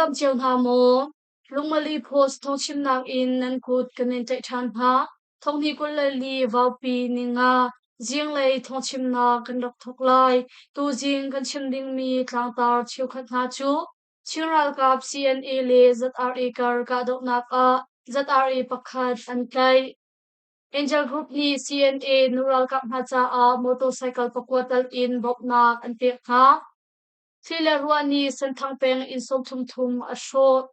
dam cio hna maw? Lungmali Post thawngchimnak in nan kut kan in tlaih ṭhan hna. Thonghni 24 Vaupi ninga zinglei thawngchimnak kan rak thawk lai. Tuzing kan chim dingmi tlangtar cheukhat hna cu Chin ralkap CNA le ZRA kar kahdohnak ah ZRA pakhat an tlaih. Angel Group nih CNA nu ralkap hna caah motorcycle pakua tal in bawmhnak an pek hna. Thli le ruah nih Senthang peng inn sawmthum thum a hrawh.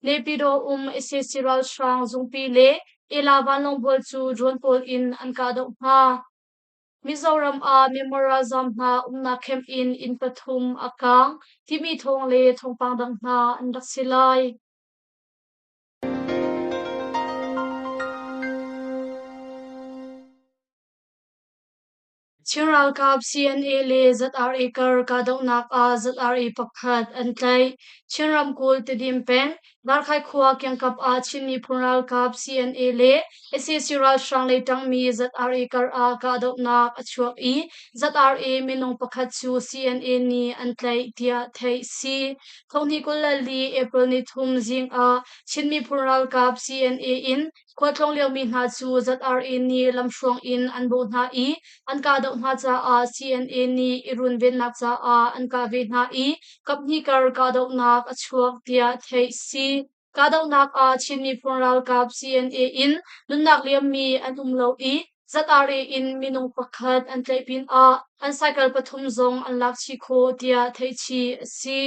Naypyidaw um sac ralhrang zungpi le Ela vanlawng bual cu drone pawl in an kahdoh hna. Mizoram ah Myanmar ralzaam hna umnak camp in inn pathum a kaang timi thawng le thawngpang dang hna an rak si lai. Chin ralkap CNA le ZRA kar kahdohnak ah ZRA pakhat an tlaih. Chin ramkulh Tedim peng, Darkhai khua kiangkap ah Chin miphun ralkap CNA le sac ralhrang lei ṭangmi ZRA kar ah kahdohnak a chuak i ZRA minung pakhat cu CNA nih an tlaih tiah theih si. Thonghnih 24 April nithum zing ah Chin miphun ralkap CNA in Khualtlawng liomi hna cu ZRA nih lamhruang in an bawh hna i an kahdoh hna caah CNA nih i runvennak caah an kah ve hna i kaphnih kar kahdohnak a chuak tiah theih si. Kahdohnak ah Chin miphun ralkap CNA in nunnak liammi an um lo i ZRA in minung pakhat an tlaih pinah an cycle pathum zong an lak chih khawh tiah theih chih a si.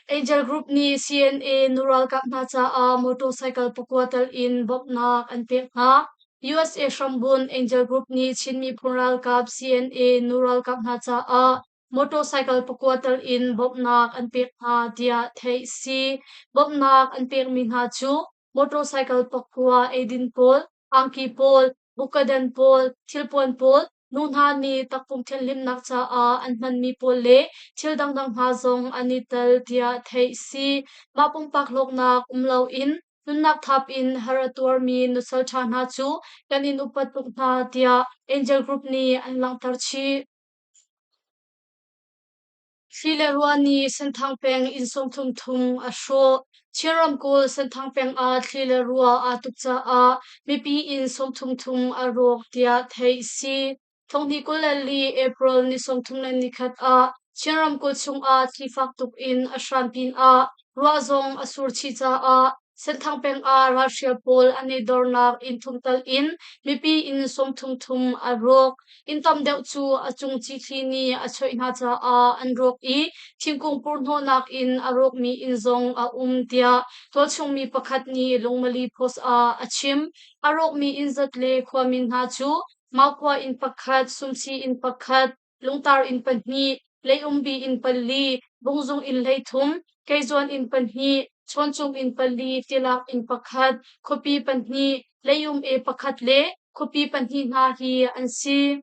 Angel Group nih CNA nu ralkap hna caah motorcycle pakua tal in bawmhnak an pek hna. USA hrambun Angel Group nih Chin miphun ralkap CNA nu ralkap hna caah motorcycle pakua tal in bawmhnak an pek hna tiah theih a si. Bawmhnak an pekmi hna cu motorcycle pakua, eidin pawl, angki pawl, bukadan pawl, thilpuan pawl, nu hna nih takpum thianhlimnak caah an hmanmi pawl le thil dangdang hna zong an i tel tiah theih a si. Mah pumpak hlawknak um loin nunnak thap in har a tuarmi nusal ṭha hna cu kan in upat tuk hna tiah Angel Group nih an langhter chih. Thli le ruah nih Senthang peng inn sawmthum thum a hrawh. Chin ramkulh Senthang peng ah thli le ruah aa tuk caah mipi inn 33 thum a rawk tiah theih a si. Thonghnih 24 April ni 31 ah Chin ramkulh chungah thli fak tuk in a hran pinah ruah zong a sur chih caah Senthang peng ah ralhrial pawl an i dornak inn thum tal in mipi inn 30 thum a rawk. Inn tam deuh cu a cung cithli nih a choih hna caah an rawk i thingkung purhnawhnak in a rawkmi inn zong a um tiah tualchung mi pakhat nih Lungmali Post ah a chim. A rawkmi inn zat le khuami hna cu Maukhua inn pakhat, Sumsi inn pakhat, Lungtar inn pahnih, Leiumbi inn pali, Bungzung inn 13, Keizuan inn pahnih, Chawncung inn pali, Tilak inn pakhat, Khuapi pahnih, Leium e pakhat le khuapi pahnih hna hi an si.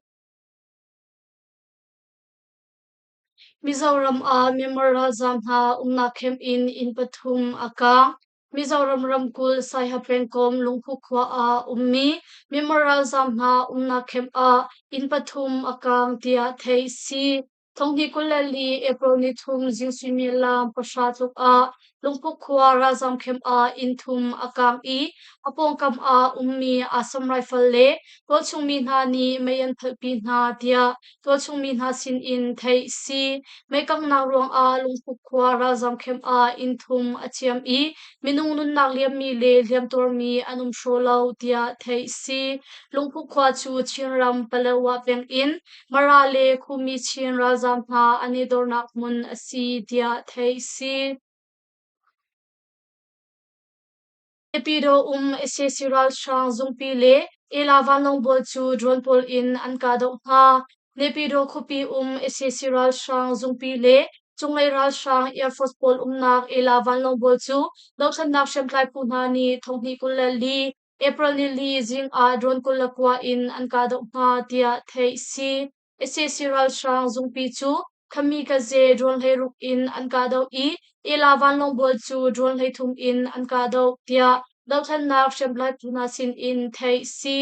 Mizoram ah Myanmar ralzaam hna umnak camp in inn pathum a kaang. Mizoram ramkulh Saiha pengkomh Lungphu khua ah ummi Myanmar ralzaam hna umnak camp ah inn pathum a kaang tiah theih a si. Thonghnih 24 April nithum zing suimilam pahra tluk ah Lungpuk khua ralzaam camp ah inn thum a kaang i a pawngkam ah ummi Assam Rifle le tualchung mi hna nih mei an phalhpi hna tiah tualchung mi hna sin in theih a si. Meikanghnak ruangah Lungpuk khua ralzaam camp ah inn thum a ciam i minung nunnak liammi le hliamtuarmi an um hraw lo tiah theih a si. Lungpuk khua cu Chinram Palawa peng in Mara le Khumi Chin ralzaam hna an i dornak hmun a si tiah theih a si. Naypyidaw um sac ralhrang zungpi le Ela vanlawng bual cu drone pawl in an kahdoh hna. Naypyidaw khuapi um sac ralhrang zungpi le cunglei ralhrang Air Force pawl umnak Ela vanlawng bual cu dothlennak hriamtlai phu hna nih thonghnih 24 April nili zing ah drone 29 in an kahdoh hna tiah theih a si. Sac ralhrang zungpi cu Kamikaze drone 16 in an kahdoh i Ela vanlawng bual cu drone 33 in an kahdoh tiah dothlennak hriamtlai phu hna sin in theih a si.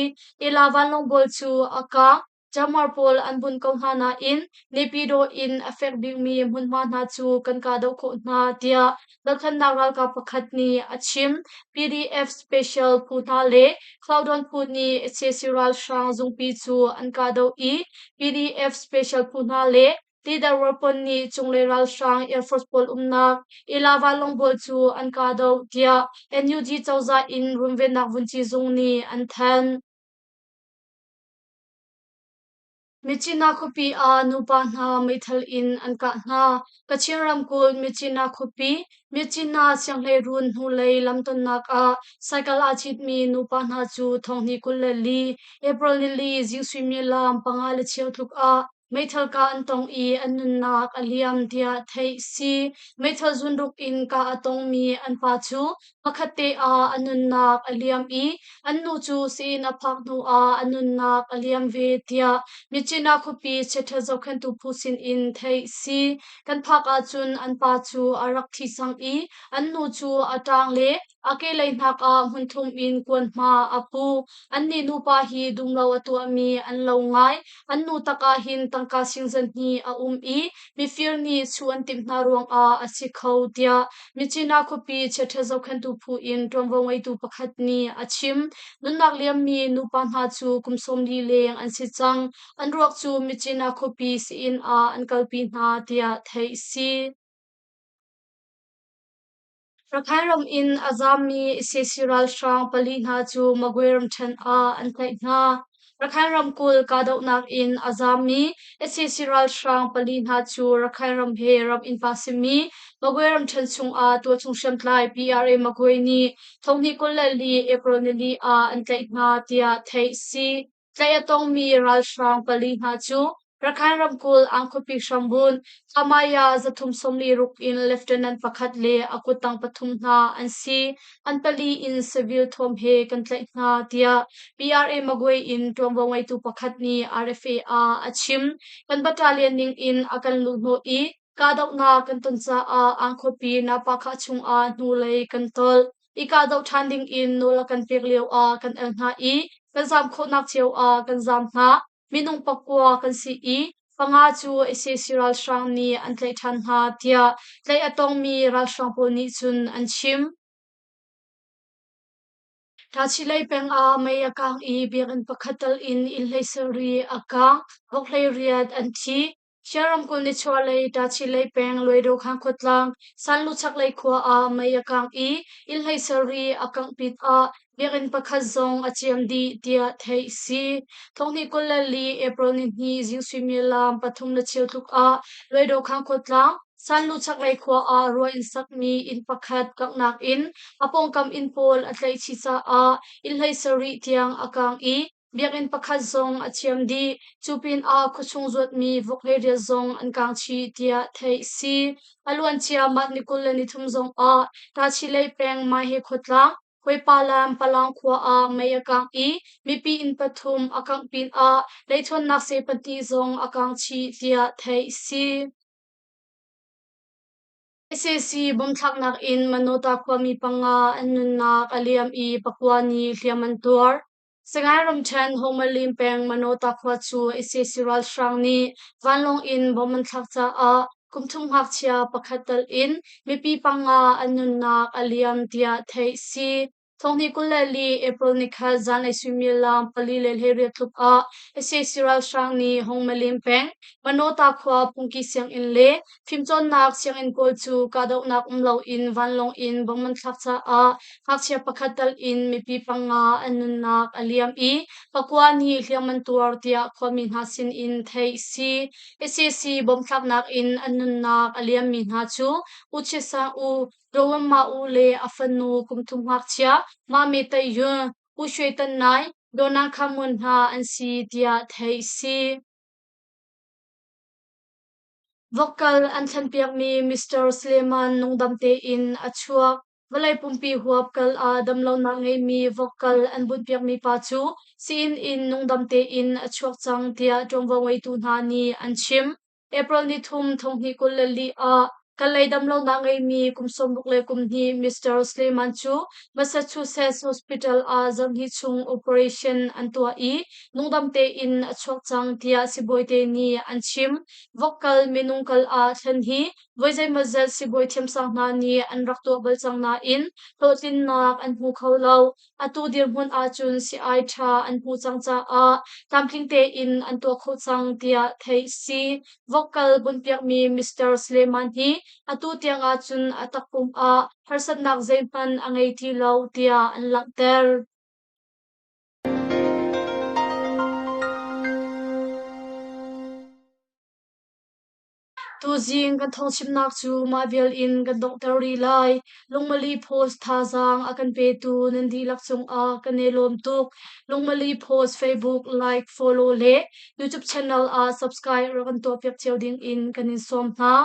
Ela vanlawng bual cu a kang. Jammer pawl an bunh ko hna nain Naypyidaw in a fek bikmi hmunhma hna cu kan kahdoh khawh hna, tiah dothlennak ralkap pakhat nih a chim. PDF Special phu hna le Cloudon phu nih sac ralhrang zungpi cu an kahdoh i PDF Special phu hna le Tidar Weapon nih cunglei ralhrang Air Force pawl umnak Ila vanlawng cu an kahdoh, tiah NUG cozah in runvennak vunci zung nih an thanh. Myitkyina khuapi ah nupa hna meithal in an kah hna. Kachin ramkulh Myitkyina khuapi Myitkyina sianghleiruun hnulei lamtonnak ah cycle aa citmi nupa hna cu thonghnih 24 April nili zing suimilam 5:15 tluk ah meithal kah an tong i an nunnak a liam tiah theih si. Meithal zunruk in kah a tongmi an pa cu hmakhatte ah a nunnak a liam i an nu cu sii-inn a phak hnu ah a nunnak a liam ve tiah Myitkyina khuapi chiaṭhat zohkhenhtu phu sinin theih si. Kan phak ahcun an pa cu a rak thi cang i an nu cu a ṭaang le a kehlei hnak ah hmunthum in kuan hma a pu. Annih nupa hi dumlo a tuahmi an lo ngai. An nu tak ah hin tangka sing zahnih a um i mifir nih chuh an timh hna ruangah a si kho tiah Myitkyina khuapi chiaṭha zohkhenhtu phu in ṭuanvo ngeitu pakhat nih a chim. Nunnak liammi nupa hna cu kum 40 leng an si cang. An ruak cu Myitkyina khuapi sii-inn ah an kalpi hna tiah theih a si. Rakhine ram in a zaammi sac ralhrang pali hna cu Magwe ramṭhen ah an tlaih hna. Rakhine ramkulh kahdohnak in a zaammi sac ralhrang pali hna cu Rakhine ram he ram innpa simi Magwe ramṭhen chungah tualchung hriamtlai PRA Magwe nih thonghnih 24 April nili ah an tlaih hna tiah theih a si. Tlaih a tongmi ralhrang pali hna cu Rakhine ramkulh Ang khuapi hrambunh Kamaya 346 in Lieutenant pakhat le a kuttang pathum hna an si. An pali in civil thuam he kan tlaih hna tiah PRA Magway in ṭuanvo ngeitu pakhat nih RFA ah a chim. Kan battalion ning in a kan luhhnawh i kahdohnak kan ton caah Ang khuapi Napakha chungah hnulei kan tolh. I kahdoh ṭhan dingin nawl a kan pek lioah kan el hna i kan zaam khawhnak cio ah kan zaam hna. Minung pakua kan si i panga cu sac ralhrang nih an tlaih ṭhan hna tiah tlaih a tongmi ralhrang pawl nih cun an chim. Tachileik peng ah mei a kaang i biakinn pakhat tal in inn 17 a kaang, vok 18 an thi. Chin ramkulh nichuahlei Tachileik peng Luaidawkhang khuatlang Sanlu chaklei khua ah mei a kaang i inn 17 a kangh pinah biakinn pakhat zong a ciam dih tiah theih a si. Thonghnih 24 April nihnih zing suimilam 3:15 tluk ah Luaidawkhang khuatlang Sanlu chaklei khua ah rua in sakmi inn pakhat kanghnak in a pawngkam inn pawl a tlaih chih caah inn 17 tiang a kaang i Biakinn pakhat zong a thiam dih. Cu pinah khuachung zuatmi vok 18 zong an kaang chih tiah theih a si. A luancia March ni 23 zongah Tachileik peng Mahe khuatlang Huipalam Palang khua ah mei a kaang i mipi inn pathum a kangh pinah leithuannak seh pahnih zong a kaang chih tiah theih a si. Sac bomthlaknak in Manota khuami panga an nunnak a liam i pakua nih hliam an tuar. Sagaing ramṭhen Homalin peng Manota khua cu sac ralhrang nih vanlawng in bomb an thlak caah kumthum ngakchia pakhat tal in mipi panga an nunnak a liam tiah theih a si. Thonghnih 24 April nikhat zanlei suimilam 4:18 tluk ah sac ralhrang nih Hongmalin peng Manota khua phungki sianginn le Fimcawnnak sianginn pawl cu kahdohnak um loin vanlawng in bomb an thlak caah ngakchia pakhat tal in mipi panga an nunnak a liam i pakua nih hliam an tuar tiah khuami hna sinin theih a si. Sac bomb thlaknak in an nunnak a liammi hna cu U Chit Sang U, Daw Ma U le a fanu kumthum ngakchia Ma Me Taih Yun, U Shwe Tan Nai, Daw Nang Kha Mon hna an si tiah theih a si. Vokkal an thlenpiakmi Mr. Sleman nungdam tein a chuak. Vawlei pumpi huap kal ah damlonak ngeimi vokkal an bunhpiakmi pa cu sii-inn in nungdam tein a chuak cang tiah ṭuanvo ngeitu hna nih an chim. April nithum 2024 ah Kan lei damlonak ngeimi kum 62 Mr. Sleman cu Massachusetts Hospital ah zarhhnih chung operation an tuah i nungdam tein a chuak cang tiah sibawite nih an chim. Vok kal minung kal ah thlen hi voi zeimawzat sibawi thiamsang hna nih an rak tuah bal cang nain hlawhtlinnak an hmu kho lo. Atu dirhmun ahcun sii-ai ṭha an hmuh cang caah tlamtling tein an tuah khawh cang tiah theih a si. Vokkal bunhpiakmi Mr. Sleman hi atu tiang ahcun a takpum ah harsatnak zeihmanh a ngei ti lo tiah an langhter. Tuzing kan thawngchimnak cu mah vial in kan donghter rih lai. Lungmali Post thazaang a kan petu nan dihlak cungah kan i lawm tuk. Lungmali Post Facebook like, follow le YouTube channel ah subscribe rak kan tuahpiak cio ding in kan in sawm hna.